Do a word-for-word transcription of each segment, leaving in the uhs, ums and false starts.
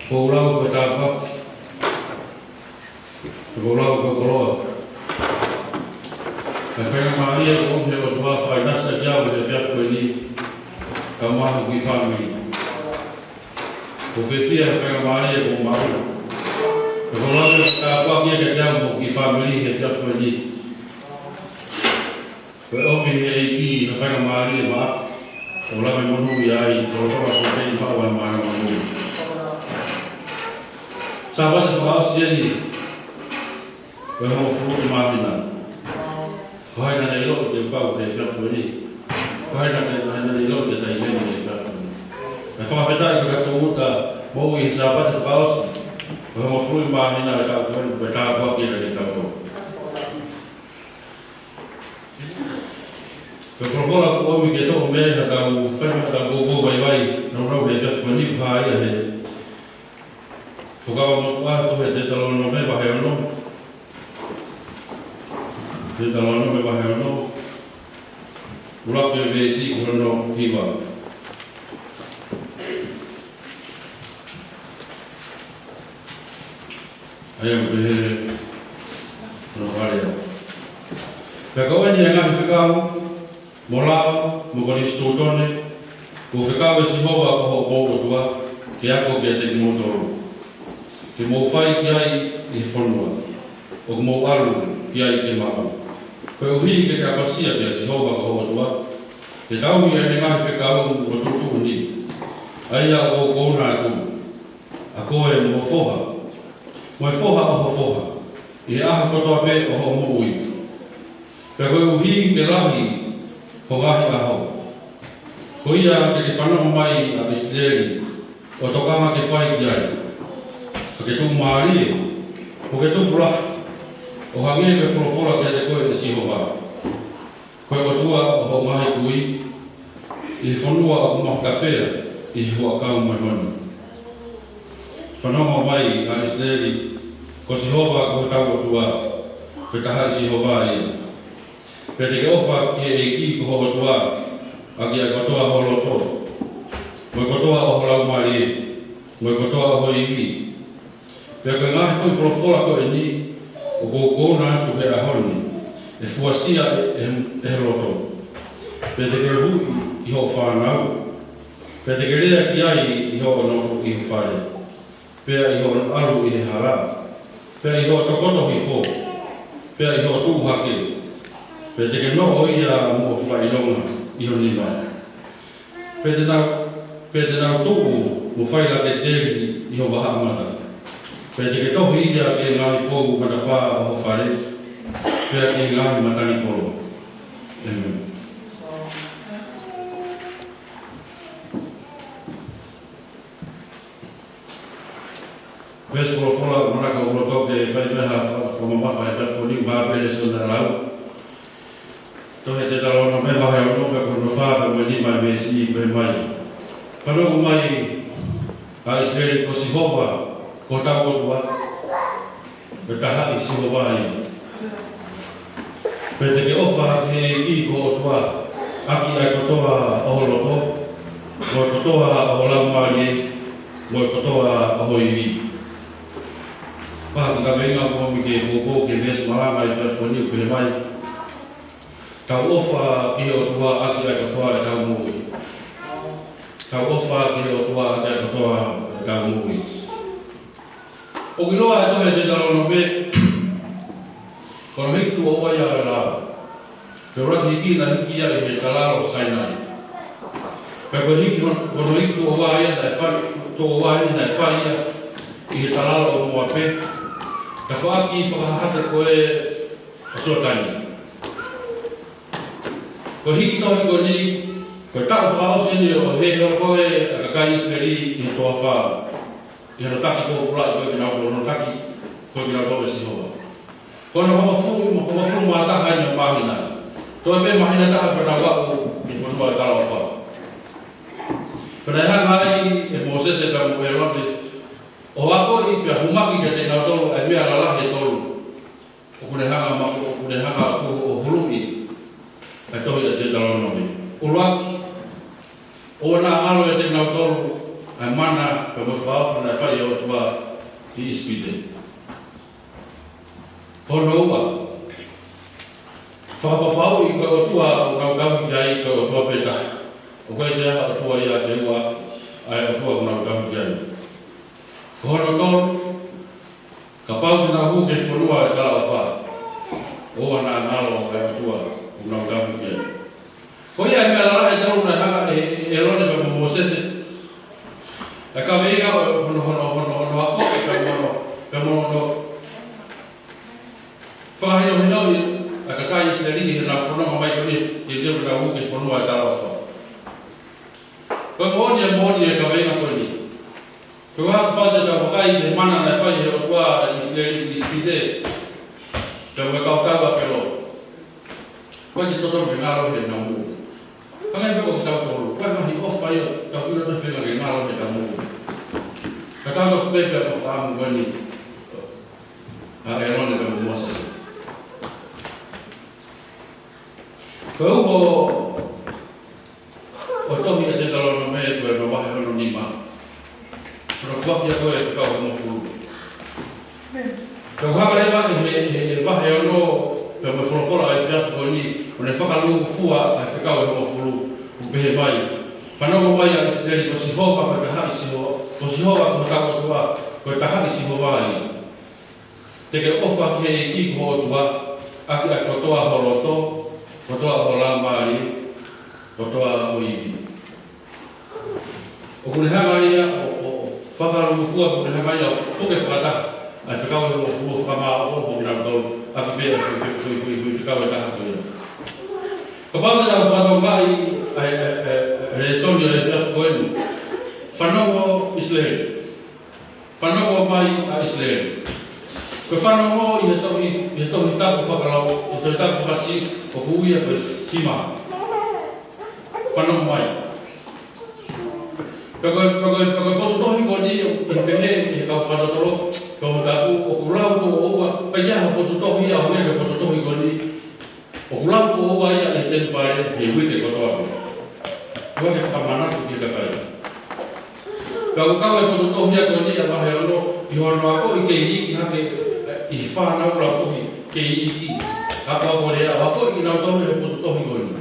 Ko e lau ko e tāpuaki, ko e lau ko e koloa, ko e faingamālie kuo ʻomi ʻe he ʻOtua ʻo fakaʻinasi kiate au he efiafi ko eni, kae ʻumaʻā hoku kiʻi fāmili. ʻOku ou fiefia he faingamālie kuo u maʻu. Ko e lau ko e tāpuaki kiate au mo hoku kiʻi fāmili he efiafi ko eni. Ko e ʻomi ʻe he ʻEiki ha faingamālie maʻaku ʻo lave monūʻia ai, ʻo lolotonga ko e pei maʻu ai maʻana monū. Sāpate fakaʻosi eni ʻo e hongofulu ʻi māhina. Ko hai naʻa ne ʻiloʻi te u kau he efiafi ko eni? Ko hai naʻa ne, ko hai naʻa ne ʻiloʻi te tai meni he efiafi ko eni? ʻE fakafetaʻi ko e kau tūʻuta moʻui he Sāpate fakaʻosi ʻo e hongofulu ʻi māhina ʻo e taʻu ko eni, ko e tāpuaki kiate kitautolu. Ko e folofola kuo ʻomi ke toʻo mei ai haʻatau fai haʻatau koukou vaivai, naunau he efiafi ko eni ʻoku hā ia he Fuakava Motuʻa, tohi ʻa Teutalōnome vahe ono. Teutalōnome vahe ono. ʻUluaki veesi ki hono hiva. ʻA ia ʻoku pehē hono fakalea. Pea ko eni ʻa e ngaahi fekau, mo lao, mo konisitūtone, kuo fekau ʻe Sihova ko homou ʻOtua ke ako kiate kimoutolu, ke mou fai ki ai ʻi he fonua ʻoku mou ʻalu ki ai ke maʻu, koeʻuhi ke ke akosia kia Sihova ko ho ʻOtua, ke tauhi ʻene ngaahi fekau mo tuʻutuʻuni, ʻa ia ʻoku ou kounaʻi atu, ʻa koe mo ho foha, mo e foha ʻo ho foha, ʻi he ʻaho kotoa pē ʻo hoʻo moʻui. Pea koeʻuhi ke lahi ho ngaahi ʻaho, ko ia te ke fanongo mai ʻa ʻIsileli ʻo tokanga ke fai ki ai, ka ke tuʻumālie, ʻo ke tupu lahi, ʻo hangē ko e folofola kiate koe ʻe Sihova ko e ʻOtua ʻo hoʻo ngaahi kui, ʻi he fonua ʻoku mahutafea ʻi he huʻakau mo e honi. Fanongo mai ʻa ʻIsileli, ko Sihova ko hotau ʻOtua, ko e taha ʻi Sihova ia. Pea te ke ʻofa ki he ʻEiki ko ho ʻOtua ʻaki ʻa e kotoa ho loto, mo e kotoa ʻo ho laumālie, mo e kotoa ʻo ho ivi. Pea ko e ngaahi foʻi folofola ko eni ʻoku ou kounaʻi atu he ʻaho ni, ʻe fuesia ʻe, ʻe, ʻe he loto. Pea te ke huʻi ki hoʻo fānau, pea te ke lea ki ai ʻi hoʻo nofo ʻi ho fale, pea ʻi hoʻo ʻalu ʻi he hala, pea ʻi hoʻo tokoto hifo, pea ʻi hoʻo tuʻu hake, pea te ke noʻo ia mo hoʻo fakaʻilonga ʻi ho nima. Pea te nau, pea te nau tuʻu mo fai laketeli ʻi ho vahaʻa mata. Pea te ke tohi ia ki he ngaahi pou matapā ʻo ho fale, pea ki he ngaahi matangi kolo. ʻĒmeni. Veesi folofola, manako ʻoku loto ke fai pē ha fa-, fakamamafa he efiafi ko eni, ʻoku pehē ʻe he lēsoni ʻa e lau. Tohi ʻa Teutalōnome vahe ono pea ko hono fā pea mo e nima veesi, pehē mai: Fanongo mai ʻa ʻIsileli, ko Sihova ko hotau ʻOtua, ko e taha ʻi Sihova ia. Pea te ke ʻofa ki he ʻEiki ko ho ʻOtua ʻaki ʻa e kotoa ʻo ho loto, mo e kotoa ʻo ho laumālie, mo e kotoa ʻo ho ivi. Pea ko e kaveinga ʻoku ou ʻomi ke koukou ki he veesi malanga ʻi he efiafi ko eni, pehē mai: Tau ʻofa ki he ʻOtua ʻaki ʻa e kotoa ʻetau moʻui. Tau ʻofa ki he ʻOtua ʻaki ʻa e kotoa ʻetau moʻui. ʻOku ʻiloa ʻe he tohi ʻa Teutalōnome, ko hono hiki tuʻo ua ia ʻo e lao, ko e ʻuluaki hiki naʻe hiki ia ʻi he talalo ʻo Sainai. Pea ko e hiki, ko hono hiki tuʻo ua ia naʻe fai, tuʻo ua ia naʻe fai ia ʻi he talalo ʻo Moape, tafaʻaki fakahahake ko ē ʻo Sioatani. Ko e hiki tohi ko eni, ko e taʻu fakaʻosi eni ʻo e hē holo ko ē ʻa e kakai ʻIsileli ʻi he toafa, ʻi hono taki pōpulaʻi ko ē kinautolu, hono taki ko ē kinautolu ʻe Sihova. Ko hono hongofulu, hongofulu mā taha eni ʻo e māhina. Toe pē māhina ʻe taha pea nau aʻu ki he fonua ʻo e talaʻofa. Pea naʻe hanga ai ʻe Mōsese pea mo ʻĒlone ʻo akoʻi pea humaki kiate kinautolu ʻa e meʻa lalahi ʻe tolu ʻoku ne hanga ma-, ʻoku ne hanga ʻo, ʻo huluʻi ʻa e tohi ʻa Teutalōnome. ʻUluaki, ʻoua naʻa ngalo ʻiate kinautolu ʻa e mana pea mo e fakaofo naʻe fai ʻe he ʻOtua ʻi ʻIsipite. Hono ua, fakapapauʻi ko e ʻOtua ʻoku nau tauhi ki ai ko e ʻOtua pē taha. ʻOku ʻikai toe ʻi ai ha ʻotua ia ʻe ua, ʻa e ʻOtua ʻoku nau tauhi ki ai. Ko hono tolu, kapau te nau hū ki he fonua ʻo e talaʻofa, ʻoua naʻa ngalo ʻa e ʻOtua ʻoku nau tauhi ki ai. Ko ia e meʻa lalahi ʻe tolu naʻe hanga ʻe, ʻe ʻĒlone pea mo Mōsese, ʻa e kaveinga ʻo hono, hono, hono, hono ako, pea mo hono, pea mo hono fakahinohinoʻi ʻa e kakai ʻIsileli ʻi heʻenau fononga mai ko eni ke teuteu ke nau hū ki he fonua ʻo e talaʻofa. Ko e moʻoni, e moʻoni e kaveinga ko eni. Ko e hā kapau te tau vakai ki he mana naʻe fai ʻe he ʻOtua ʻi ʻIsileli ʻi ʻIsipite, pea mo e kau tau ʻa Felo. ʻOku ʻikai ke totonu ke ngalo heʻenau moʻui. Hangē pē ko kitautolu, ko e ngaahi ʻofa ia, ka filo te fenga ke ngalo heʻetau moʻui. Ka tau tofu pē pea ko e fakaʻamu ko eni ʻa ʻĒlone pea mo Mōsese. Ko e uho ʻo e tohi ʻa Teutalōnome ko hono vahe hono nima. Ko hono foaki ʻa e fekau ʻe hongofulu. Pea ʻoku hanga leva ʻe he, he, he vahe ono, pea mo e folofola ʻa e efiafi ko eni, ʻo ne fakalūkufua ʻa e fekau ʻe hongofulu, ʻo pehē mai: Fanongo mai ʻa ʻIsileli, ko Sihova ko e tahaʻi Sihova, ko Sihova ko hotau ʻOtua, ko e tahaʻi Sihova ia. Te ke ʻofa ki he ʻEiki ko ho ʻOtua ʻaki ʻa e kotoa ho loto, kotoa ho laumālie, kotoa ho ivi. ʻOku ne hanga ia ʻo, ʻo, ʻo fakalūkufua, ʻoku ne hanga ia ʻo puke fakataha ʻa e fekau ʻe hongofulu, fakamāʻopoʻopo kinautolu ʻaki pē ʻa e foʻi, foʻi, foʻi, foʻi, foʻi fekau ʻe taha ko ia. Kapau te tau fakatokangaʻi ʻa e, ʻa e, ʻa e, ʻa e lēsoni ʻo e efiafi ko eni. Fanongo ʻIsileli. Fanongo mai ʻa ʻIsileli. Ko e fanongo ʻi he tohi, ʻi he Tohi Tapu fakalau, ʻi he Tohi Tapu fakaSiu, ʻoku ui ia ko e Sima. Fanongo mai. Pea ko e, pea ko e, pea ko e potu tohi ko eni, ʻi he pehē ʻe he kau fakatotolo Tohi Tapu, ʻoku lau ko ʻoua, pea ʻi ai ha potu tohi ia ʻo hangē ko e potu tohi ko eni, ʻoku lau ko ʻoua ia ʻi he temipale he uike kotoa pē. ʻOua ke fakamanatu ki he kakai. Pea ʻoku kau e potu tohi ia ko eni ʻa e vahe ono ʻi hono akoʻi kei iiki hake ʻe he fānau lautohi kei iiki. Ka ko e lea ʻo akoʻi kinautolu he potu tohi ko eni.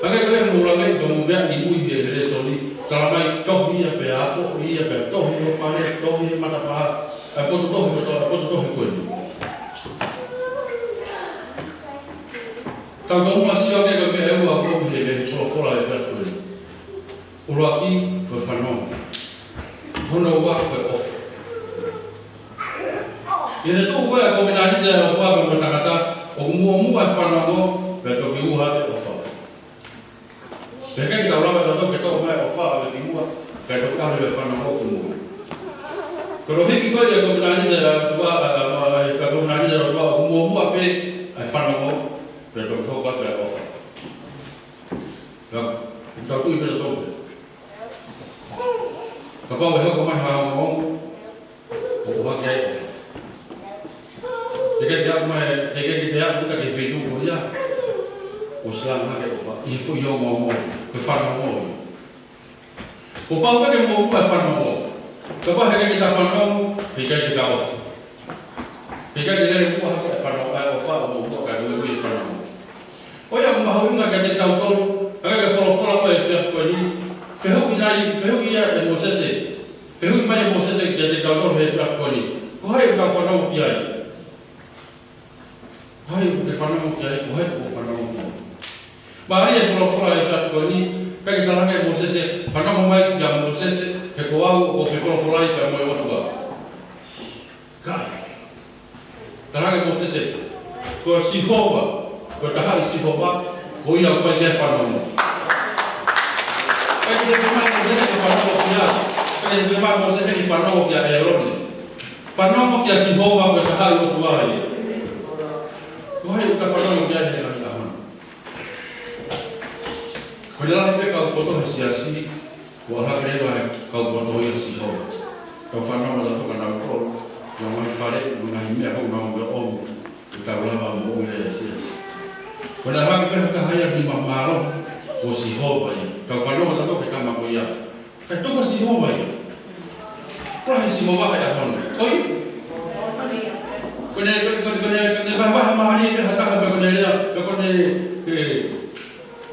Hangē ko ia ʻoku mou lave, ʻoku mou meaʻi ʻi mui he, he lēsoni, talamai tohi ia pea akoʻi ia pea tohi he fale, tohi he matapā, ʻa e potu tohi kotoa, ʻa e potu tohi ko eni. Tau tomuʻa sio ange ki he meʻa ʻe ua ʻoku ʻomi he, he folofola ʻa e efiafi ko eni. ʻUluaki, ko e fanongo. Hono ua, ko e ʻofa. ʻI heʻene tuʻu ko ē ʻa e kovinānite ʻa e ʻOtua pea mo e tangata, ʻoku muʻomuʻa e fanongo, pea toki ʻuha e ʻofa. Pea ʻikai ke tau lava tautolu ke toʻo mai e ʻofa ʻo aʻu ki muʻa, kae toki ʻalu e fanongo ki muʻa. Ko hono hiki ko ē ʻa e kovinānite ʻa e ʻOtua, ʻa, ʻa, ʻa, ʻa e kovinānite ʻa e ʻOtua, ʻoku muʻomuʻa pē ʻa e fanongo, pea toki hoko atu e ʻofa. Pea, tau tui pē tautolu. Kapau ʻe hoko mai ha ongoongo, ʻoku ʻohake ai e ʻofa. Teʻeki ke aʻu mai, teʻeki ke te aʻu ʻuta ki he feituʻu ko ia, ʻosi langa hake e ʻofa, ʻi he foʻi ongoongo, ko e fanongo ia. Kuo pau pē ke muʻomuʻa e fanongo. Kapau heʻikai ke ta fanongo, heʻikai ke ta ʻofa. Heʻikai ke lele muʻa hake e fanongo, ʻa e ʻofa ʻo muʻomuʻa kae muimui e fanongo. Ko ia ʻoku mahuʻinga kiate kitautolu, ʻa e folofola ko ē he efiafi ko eni, fehuʻi nai, fehuʻi ia ʻe Mōsese. Fehuʻi mai ʻe Mōsese kiate kitautolu he efiafi ko eni. Ko hai ʻoku tau fanongo ki ai? Ko hai ʻoku ke fanongo ki ai? Ko hai ʻoku ke fanongo ki ai? Mālie e folofola he efiafi ko eni, ʻikai ke talaange ʻe Mōsese, fanongo mai kia Mōsese, he ko au ʻoku fefolofolai pea mo e ʻOtua. ʻIkai. Talaange ʻe Mōsese, ko Sihova, ko e tahaʻi Sihova, ko ia ʻoku fai ki ai e fanongo. ʻIkai ke fiemaʻu ʻe Mōsese ke fanongo kia, ʻikai ke fiemaʻu ʻe Mōsese ke fanongo kia ʻĒlone. Fanongo kia Sihova, ko e tahaʻi ʻOtua ia. Ko hai ʻoku ta fanongo ki ai he ngaahi ʻaho ni? Ko e lalahi pē kau poto he siasi, ʻoku ʻalu hake leva e kau poto ia ʻo Sihova. Tau fanongo tautolu kia nautolu, ʻi he ngaahi fale, ʻi he ngaahi meʻa ʻoku nau ʻomi, ke tau lava moʻui lelei he siasi. Ko e lalahi pē ha taha ia ʻoku nau mālohi, ko Sihova ia. Tau fanongo tautolu ki he tama ko ia. Kae tuku ʻa Sihova ia. He Sihova he ʻaho ni. ʻOi? Ko ʻene, ko ʻene, ko ʻene, ko ʻene vahevahe mālie pē ha taha, pe ko ʻene lea, pe ko ʻene, ē,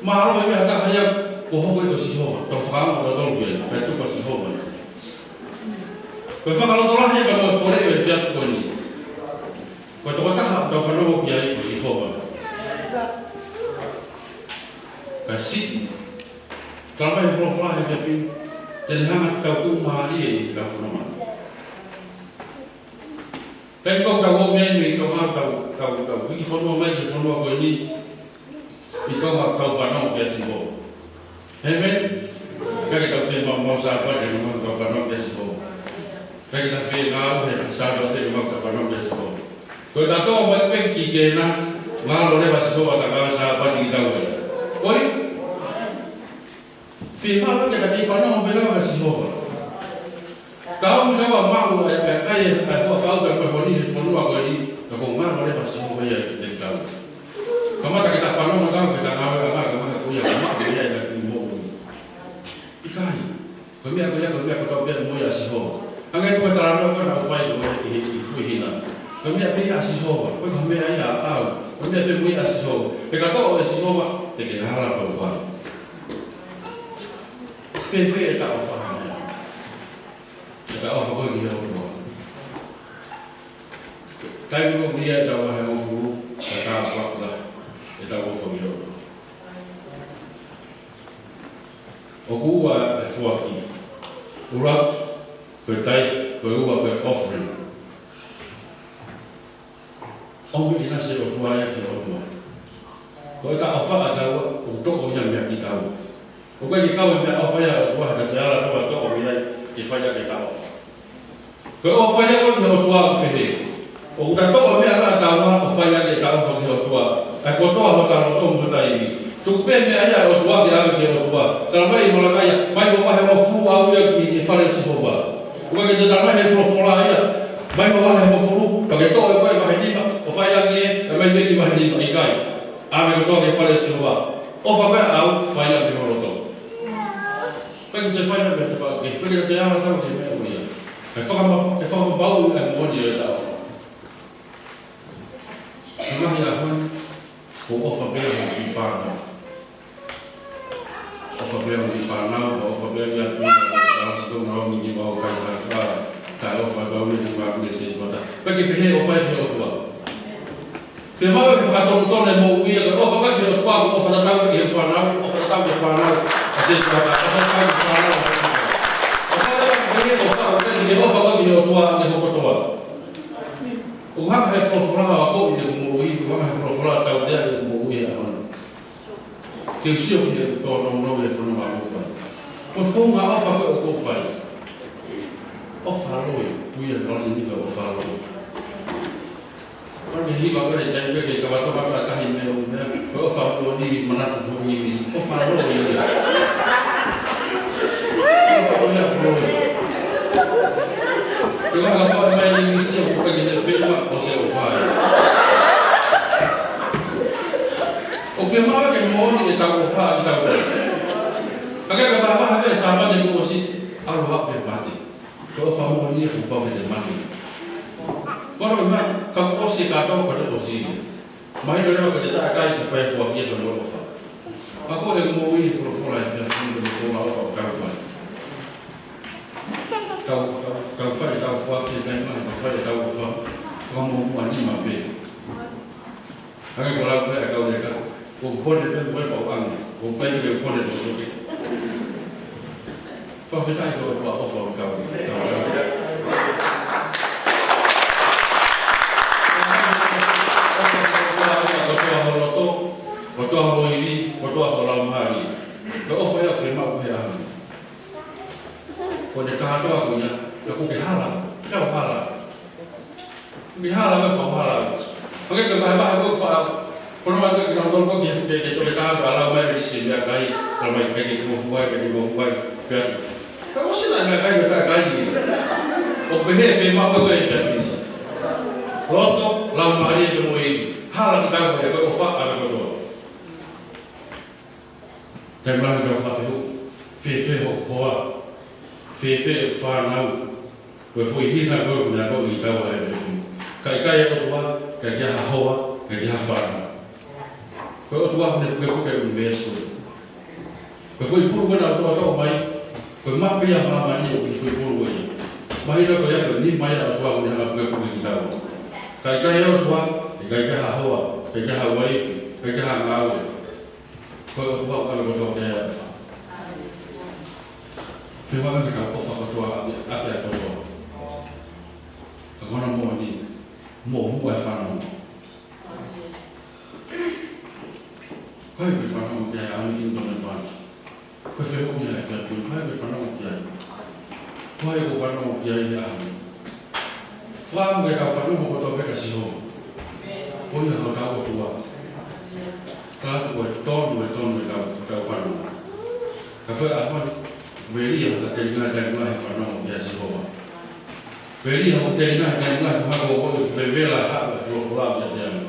mālohi pē ha taha ia, kuo hoko ia ko Sihova. Tau fakaongo tautolu ki ai, pea tuku ʻa Sihova. Ko e fakalotolahi ia pea mo e pole ʻo e efiafi ko eni. Ko e tokotaha tau fanongo ki ai ko Sihova. Ka siʻi, talamai he folofola he efiafi ni, te ne hanga ʻo tau tuʻumālie ʻi he kau fononga. Pea ʻi he ʻoku tau ō mai mei Tonga, tau, tau, tau hiki fonua mai ki he fonua ko eni, ʻi Tonga tau fanongo kia Sihova. ʻĒmeni. ʻIkai ke tau fiemaʻu Sāpate, ʻikai ke tau fanongo kia Sihova. ʻIkai ke tau fiemaʻu he Sāpate, ʻikai ke tau fanongo kia Sihova. Ko e tau ō mai pē ki Kēnani, ngalo leva Sihova ʻo takaua Sāpate ki tau ia. ʻOi? Fiemaʻu ke tau kei fanongo pē leva kia Sihova. Ka ʻoku tau maʻu ai pē ʻa e kai e, ʻa e huʻakau pē ko e honi he fonua ko eni, ka kuo ngalo leva Sihova ia kiate kitaua. Kamata ke tau fanongo kau ke tau ngāueʻanga, ka maha ko ia, ka maʻu ia ʻi he moʻui. ʻIkai. Ko e meʻa ko ia, ko e meʻa kotoa pē mo ia ʻa Sihova. Hangē ko e talanoa ko ē naʻa ku fai ko ē ʻi, ʻi, ʻi Fuihina. Ko e meʻa pē ia ʻa Sihova. Ko e meʻa ia ʻaʻau. Ko e meʻa pē mo ia ʻa Sihova. He ka toʻo ʻe Sihova, te ke hala pau pau. Fēfē ʻeta ʻofa hana ia? ʻEta ʻofa ko ē ki he ʻOtua. Taimi ko ia ʻetau vahe hongofulu, ka tāpuaki lahi ʻetau ʻofa ki he ʻOtua. ʻOku ua e foaki. ʻUluaki, ko e tithe, ko e ua ko e offering. ʻOmi ʻe he ʻOtua ia ki he ʻOtua. Ko ʻeta ʻofa ʻataua, ʻoku toʻo ia meia kitaua. ʻOku ʻikai ke kau e meʻaʻofa ia ʻa e ʻOtua he te ala taua toʻo mei ai ke fai ʻaki ʻeta ʻofa. Ko e ʻofa ia ko ē ki he ʻOtua ʻoku pehē. ʻOku ta toʻo e meʻa ʻataua ʻo fai ʻaki ʻeta ʻofa ki he ʻOtua. ʻA e kotoa hota loto mo hota ivi. Tuku pē meʻa ia ʻa e ʻOtua ke ʻave ki he ʻOtua. Talamai ʻe Malakai ia, mai hoʻo vahe hongofulu ʻaʻau ia ki he fale ʻo Sihova. ʻOku ʻikai ke talamai he folofola ia, mai hoʻo vahe hongofulu, pea ke toʻo ʻe koe e vahe nima, ʻo fai ʻaki ē, ʻe mai meki vahe nima, ʻikai. ʻAve kotoa ki he fale ʻo Sihova. ʻOfa ko ē ʻaʻau, fai ia mei ho loto. ʻIkai ke te fai ha meʻa te fai, ʻikai ke te ala taua ki he meʻa ko ia. Kae fakama-, kae fakamapauʻi ʻa e moʻoni ʻo ʻeta ʻofa. He ngaahi ʻaho ni, ko e ʻofa pē ia ki he fānau. ʻOfa pē ia ki he fānau, ʻofa pē ia ki he ʻapi, ʻofa pē ia ki he fānau, ʻofa pē ia ki he fānau, ʻofa pē ia ki he fānau. ʻIkai ke pehē ʻofa ia ki he ʻOtua. Fiemaʻu ke fakatonutonu e moʻui ia, ko e ʻofa ki he ʻOtua, ʻofa tatau ki he fānau, ʻofa tatau ki he fānau, ʻa e ʻofa tatau ki he fānau. ʻOfa tatau ki he ʻofa, ʻofa ki he ʻofa ki he ʻOtua, ʻa e hoko kotoa. ʻOku hanga he folofola ʻo akoʻi ʻeku moʻui, ʻoku hanga he folofola ʻo tautea ʻeku moʻui he ʻaho ni. Ke u sio ki he tōnounou e fononga ʻoku ou fai. Ko e founga ʻofa ko ē ʻoku ou fai. ʻOfa loi, ui ʻa e Latinike ko e ʻofa loi. Ko e hiva ko ē, he taimi pē ke kavatoka pē ʻa e tahi mei he ʻū meʻa, ko e ʻofa loi ni manatu ko e ʻIngilisi. ʻOfa loi ia. ʻOfa loi ia ko e loi. Ke ʻofa ko e mai ʻIngilisi, ʻoku ʻikai ke ne feinga, ʻosi ʻofa ia. ʻOku fiemaʻu ke moʻoni ʻetau ʻofa ʻatautolu. Ka ke ka vahevahe pē Sāpate kuo ʻosi, ʻalu ā pē mate. Ko e ʻofa moʻoni ia kuo pau ke te mate. Ko e ʻofa mai, ka kuo ʻosi ka tau ka te ʻosi. Mahino leva ko e taʻe kai ka fai fua kia ka mo ʻofa. Ka ko e moʻui he folofola he efiafi ni ko e founga ʻofa ʻoku tau fai. Tau, tau, tau fai ʻetau fua kia taimi, tau fai ʻetau ʻofa. Fakamuʻomuʻa nima pē. Hangē ko e lau ko ē ʻa e kau leka, ko e pone pē mo e pau anga, ko e kai pē ko e pone mo e soke. Fakafetaʻi ko e ʻOtua ʻofa ʻo e kau leka. Kotoa ho loto, kotoa ho ivi, kotoa ho laumālie. Ko e ʻofa ia ʻoku fiemaʻu he ʻaho ni. Ko e kātoa ko ia, ka ʻoku ke hala, ka ʻoku hala. Ke hala, ka ʻoku hala. Hangē ko e vahevahe ko ē ʻoku faʻa, ko e nau ʻatu ke nau tolu ko ē ki he fete, ke tole taha, ka lau mai ʻe Lisi e meʻakai, ka lau mai ke ke fuofua, ke ke fuofua, pea atu. Ka ʻosi nai e meʻakai, ka kai ni. ʻOku pehē fiemaʻu ko ē he efiafi ni. Loto, laumālie pea mo e ivi. Hala ki he ʻOtua, ko e ʻofa ʻa e ʻOtua. Taimi lahi tau fakafehuʻi, fēfē hoku hoa, fēfē ʻeku fānau, Ko e foʻi hina ko ē ʻoku ne akoʻi kitaua he efiafi ni. Ka ʻikai e ʻOtua, ʻikai ke ʻi ai ha hoa, ʻikai ke ʻi ai ha fānau. Ko e ʻOtua ʻoku ne pukepuke e ʻunivēsi ko ē. Ko e foʻi pulu ko ē naʻa tau toʻo mai, ko e mape ia ʻa māmani ʻoku ʻi he foʻi pulu ko ia. Mahino ko ia ko e nima ia ʻa e ʻOtua ʻoku ne hanga ʻo pukepuke kitaua. Ka ʻikai e ʻOtua, ʻikai ke ʻi ai ha hoa, ʻikai ke ʻi ai ha uaifi, ʻikai ke ʻi ai ha ngāue. Ko e ʻOtua ʻoku ʻalu kotoa pē ʻo ʻofa. Fiemaʻu ke tau ʻofa kotoa ʻaki, ʻaki ʻa e kotoa. Ka ko hono moʻoni, muʻomuʻa e fanongo. Ko hai ʻoku ke fanongo ki ai, ʻa e ʻaho ni ki he tō mai pāki? Ko e fehuʻi ia he efiafi ni, ko hai ʻoku ke fanongo ki ai? Ko hai ʻoku ke fanongo ki ai he ʻaho ni? Fakaʻamu ke tau fanongo kotoa pē kia Sihova. Ko ia hotau ʻOtua. Ka ko e tonu, e tonu ʻetau, ʻetau fanongo. Ka ko e ʻaho ni, veli ia ha telinga, telinga he fanongo kia Sihova. Veli ia ha telinga, telinga he hako ko ē ʻoku vevela ha folofola kiate au.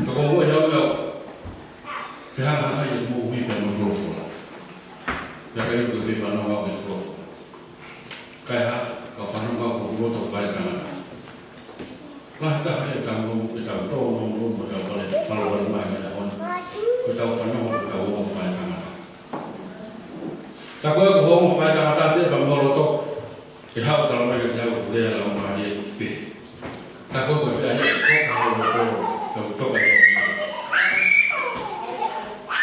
Ka ko e ʻuhinga ia ʻoku fehangahangai ʻeku moʻui pea mo e folofola. Pea ʻikai ke u fie fanongo au ki he folofola. Kae hā, ka u fanongo au ki hoku loto fakaetangata. Lahi taha ʻetau, ʻetau tō nounou mo ʻetau pale, palopalema he ngaahi ʻaho ni. Ko ʻetau fanongo, ko ʻetau ongo fakaetangata. Tā ko ē ko hoʻo ongo fakaetangata pē pea mo ho loto, ʻe haʻu ʻo talamai kiate au ʻoku lea e Laumālie ʻoku pehē. Tā ko ē ko e pehē ia, toka ho loto, ka u toka ia.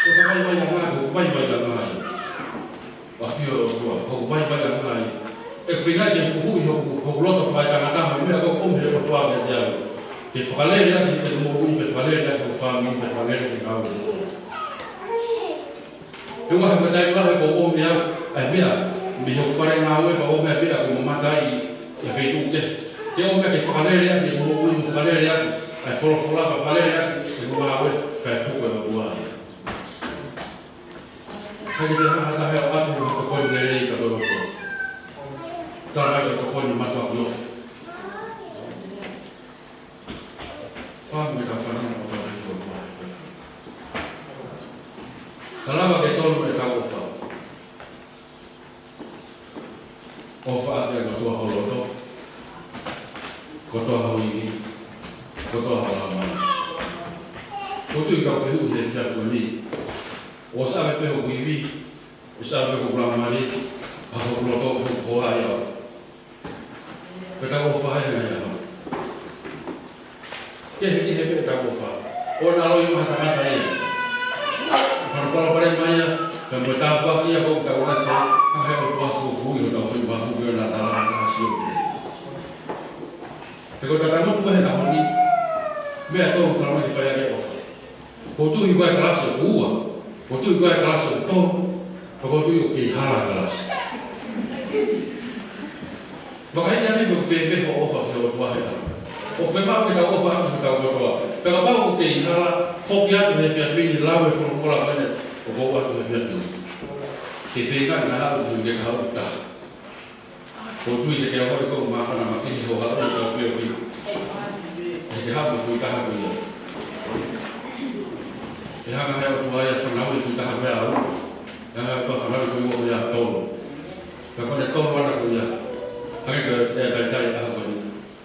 Ko e vaivaiʻanga, ko e vaivaiʻanga ia. ʻAfio ʻOtua, ko e vaivaiʻanga ia. ʻE feinga ke fuhuʻi hoku, hoku loto fakaetangata mo e meʻa ʻoku ʻomi he ʻOtua kiate au. Ke fakalele ʻaki ʻeku moʻui, ke fakalele ʻaki hoku fāmili, ke fakalele ʻaki ʻeku ngāue. He ʻoku ʻi ai e taimi lahi ʻoku ʻomi au ʻa e meʻa mei hoku fale ngāue, pea ʻomi ʻa e meʻa ʻoku ou mamata ai ʻi ha feituʻu kehe. Ke ʻomi ke fakalele ʻaki ʻeku moʻui, mo fakalele ʻaki ʻa e folofola, pea fakalele ʻaki ʻeku ngāue, kae tuku ʻe he ʻOtua ia. ʻIkai ke te hanga ha taha ʻo ʻoatu ha tokoni lelei ka ko e loto. Talamai ko e tokoni mātuʻaki ofi. Fakaʻamu ke tau fanongo kotoa pē ki he ʻOtua he efiafi ni. Ka lava ke tonu ʻetau ʻofa. ʻOfa ʻaki kotoa ho loto, kotoa ho ivi, kotoa ho laumālie. Ko e tuʻu ʻetau fehuʻi he efiafi ni. ʻOsi ʻave pē hoku ivi, ʻosi ʻave pē hoku laumālie, pea hoku loto, hoku hoa ia. Pea tau ʻofa ai ʻa e ʻOtua. Kehekehe pē ʻetau ʻofa. ʻOua naʻa loi maʻa ha tangata ia. Pea palopalema ia, pea mo e tāpuaki ia ʻoku tau ʻasi ai, ʻa e ʻOtua fufuuʻi hotau foʻi mafu ke na tala ka sio. He ko e tatamutu he ʻaho ni, meʻa tolu talamai ke fai ʻaki e ʻofa. Ko e tuʻu ʻi he kalasi ʻoku ua, ko e tuʻu ʻi he kalasi ʻoku tolu, pea ko e tuʻu ʻoku kei hala e kalasi. Maka hiki ange ʻoku fēfē hoʻo ʻofa ki he ʻOtua he ʻaho ni. ʻOku fiemaʻu ke tau ʻofa ʻaki hotau kotoa. Pea kapau ʻoku kei hala, foki atu he efiafi ni, lau e folofola ko eni ʻoku ou ʻoatu he efiafi ni. Ke feinga ke haʻu, ke haʻu taha. Ko e tuʻu ʻi he ʻaho ni ʻoku māfana makehe hoʻo haʻu ʻo tau fio ki. ʻE ke haʻu mo e foʻi taha ko ia. ʻE hanga he ʻOtua ia ʻo fanauʻi e foʻi taha ko ia ʻaʻau. ʻE hanga he ʻOtua ʻo fanauʻi e foʻi ua ko ia ʻe tolu. Ka ko ʻene tolu ʻana ko ia. Hangē ko e talitali ʻaho ko eni.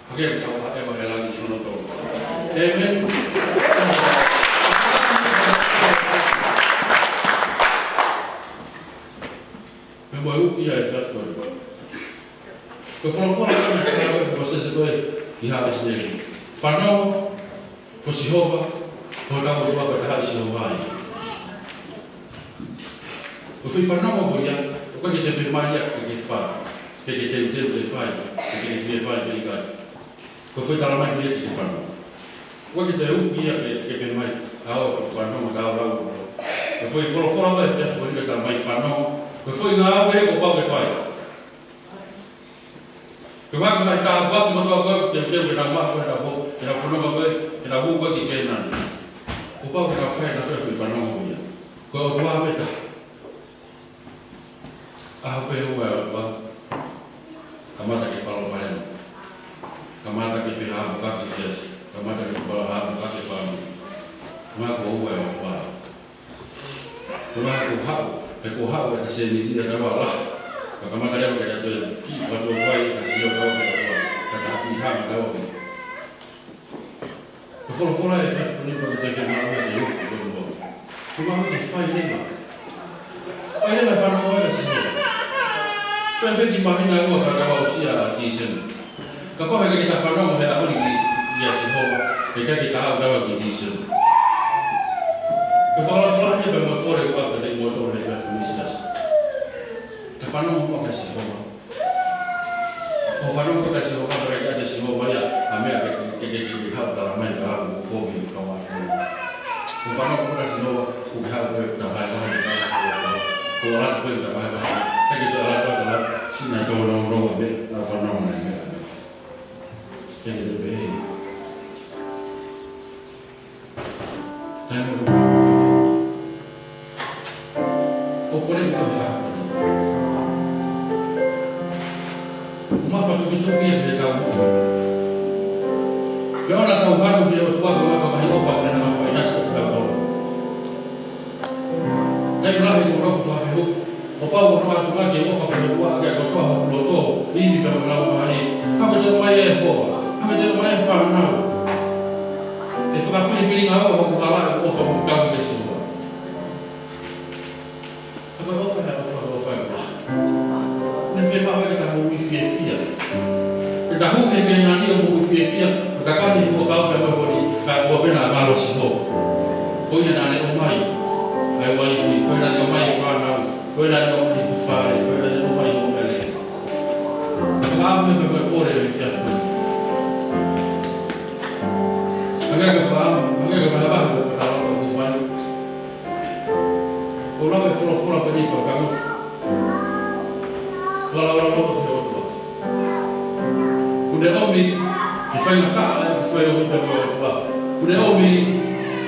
Hangē ko e tau ʻeva he langi ʻi hono tolu. ʻĒmeni. Pea mo e uki ia e efiafi ni. Ko e folofola ko eni ʻa e Kalauni ko Mōsese ko ē ki Haʻa ʻIsileli. Fanongo, ko Sihova, ko hotau ʻOtua ko e taha ʻi Sihova ia. Ko e foʻi fanongo ko ia, ʻoku ʻikai ke te pehē mai ia ke ke fai, ke ke teuteu ke fai, ke ke fie fai ke ʻikai. Ko e foʻi talamai ke ke fanongo. ʻOku ʻikai ke te uki ia ke, ke pehē mai, ʻa ʻoku ou fanongo, ka ʻoku ou lau. Ko e foʻi folofola ko ē he efiafi ni ʻoku talamai fanongo. Ko e foʻi ngāue ia kuo pau ke fai. Ko e ngaahi, ngaahi tāpuaki kotoa ko ē, teuteu ke nau maʻu ko ē, nau hū, ke nau fononga ko ē, ke nau hū ko ē ki Kēnani. Kuo pau ke nau fai ʻe nautolu e foʻi fanongo ko ia. Ko e ʻOtua pē taha. ʻAho pē ʻe ua ʻa e ʻOtua, kamata ke palopalema. Kamata ke fehāmokaki e siasi. Kamata ke fepalahāmokaki e fāmili. Ko e ʻaho ua ʻa e ʻOtua. Ko e ʻaho kuo haʻu, he kuo haʻu ʻeta sēniti ʻe taha lahi. Ka kamata leva ke tau toe kiʻi fakatuʻatāina kia Sihova, ka tau kiʻi hanga tau ki. Ko e folofola ʻa e efiafi ni pea ke toe fiemaʻu ia ke uki ko e moa. Fiemaʻu ke fai leva. Fai leva e fanongo kia Sihova. Pea pē ki māhina ua ka tau aʻusia ʻa Tīsema. Kapau he ʻikai ke ta fanongo he ʻaho ni kia Sihova, he ʻikai ke ta aʻu leva ki Tīsema. Ko e fakalotolahi pē mo e kole ʻoku ʻoatu kiate kimoutolu he efiafi ni, siasi. Ta fanongo muʻa kia Sihova. Ko e fanongo kia Sihova, pea ʻikai ʻiate Sihova ia ha meʻa ke, ke, ke, ke, ke haʻu ʻo tala mai ka haʻu ʻo kovi ka wafo. Ko e fanongo kia Sihova, ʻoku ke haʻu pē ʻo ta vahevahe ka wafo. Ko e ʻalu pē ʻo ta vahevahe. ʻIkai ke ta ʻalu ʻo ta ʻalu, sina tō nongonongo pē, na fanongo mai pē. ʻIkai ke te pehē. Taimi ʻoku ʻoku pole ʻi he ʻaho ni. ʻOku mafatukituki ia ki heʻetau moʻui. Pea ʻoua naʻa tau hanu ki he ʻOtua ko e ʻofa ʻoku ne hanga ʻo ʻinasi ʻetau tō. Taimi lahi ʻoku ou nofo fakafehuʻi, kuo pau ke u ʻatu ange ke u ʻofa ki he ʻOtua ʻaki ʻa e kotoa hoku loto, ivi pea mo e laumālie. Ka ko e toe mai e hoa, ka ko e toe mai e fānau. ʻE fakafilifilingaua hoku hala ʻeku ʻofa mo ʻeku tauhi kia Sihova. Ka ko e ʻofa ʻa e ʻOtua ko e ʻofa ʻa e ʻOtua. Ne fiemaʻu ke ta moʻui fiefia. Ke ta hū ki he Kēnani ʻo moʻui fiefia, ʻo ta kani mo kau pē mo e holi, ka ʻoua pē naʻa malosi holo. Ko ia naʻa ne ʻomai ʻa e uaifi, ko ia naʻa ne ʻomai e fānau, ko ia naʻa ne ʻomai e fale, ko ia naʻa ne ʻomai e ʻofa lelei. Fakaʻamu pē mo e kole ʻo e efiafi ni. Hangē ko e fakaʻamu, hangē ko e vahevahe ko e fakaʻamu ko e fai. Ko e lau ʻa e folofola pē ni pea ka mo. Fakalaulauloto ki he ʻOtua. Kuo ne ʻomi ke faingataʻa ʻeku fai ʻo ita ki he ʻOtua. Kuo ne ʻomi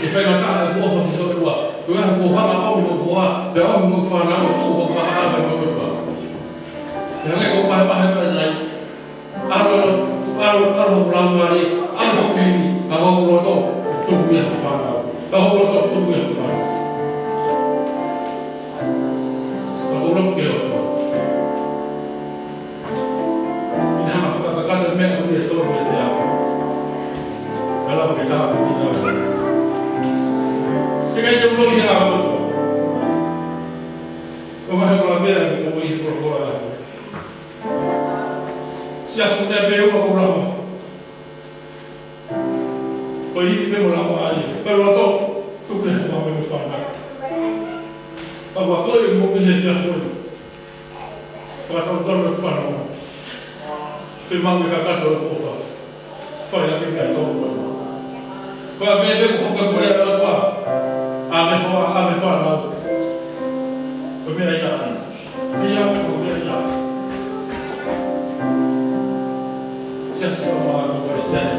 ke faingataʻa ʻeku ʻofa ki he ʻOtua. Ko e ʻuhinga kuo hanga ʻo ʻomi hoku hoa, pea ʻomi hoku fānau ʻo tuʻu hoku vahaʻa pea mo e ʻOtua. Pea hangē ko e vahevahe ko eni, ʻalu, ʻalu, ʻalu hoku laumālie, ʻalu hoku ivi, ka ko hoku loto, tuku ia hoku fānau. Ka ko hoku loto, tuku ia hoku fānau. Ka ko hoku loto ki he ʻOtua. ʻI he hanga ʻo fakakakato e meʻa ko ia ʻe tolu ʻe teau. Ka lava ke taha ko ia. He ʻikai te u loi he ʻOtua. Ko e meʻa ko e lavea ko e folofola. Siasi, meʻa pē ʻoku ou lava. Ko e ivi pē mo e laumālie. Ko e loto, tuku ia hoku fānau. Ka ʻoku ou ʻi he moʻui he efiafi ni. Fakatonutonu e fānau. Fiemaʻu ke kakato e ʻofa. Fai ʻaki e meʻa ʻe tolu. Ko e ʻave pē ko hoku pule ʻa e ʻOtua. ʻAve hoa, ʻave fānau. Ko e meʻa ia ai. Ia, ko e meʻa ia. Siasi, ʻoku ou Kalisitiane.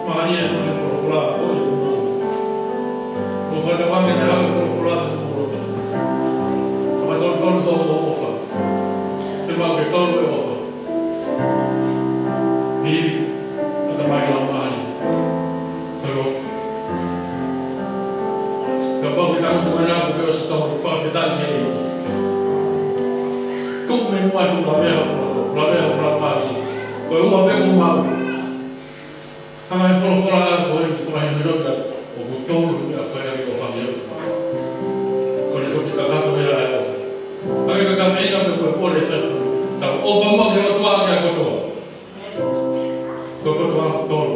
Mālie e folofola ʻo e ʻOtua. ʻOku ou fakaʻamu ke ne ʻave e folofola ʻo e ʻOtua. Fakatonutonu hoʻo ʻofa. Fiemaʻu ke tonu e ʻofa. Ivi, ʻatamai, laumālie. Ko e loto. Kapau ʻe tangutu mai ʻa e ʻOtua ʻo ʻosi tonu, fakafetaʻi ki he ʻEiki. Tuku mei muʻa, tuku, lavea hoku loto, lavea hoku laumālie. Ko e ʻofa pē ʻoku ou maʻu. Hanga ʻe he folofola ʻa e ʻOtua ʻo fakahinohino kiate au ʻoku tonu ke fai ʻaki e ʻofa ki he ʻOtua. Ko ʻene toki kakato ia ʻa e ʻofa. Hangē ko e kaveinga pē ko e pole ʻi he efiafi ni. Tau ʻofa muʻa ki he ʻOtua ʻaki ʻa e kotoa. Ko e kotoa ʻoku tonu.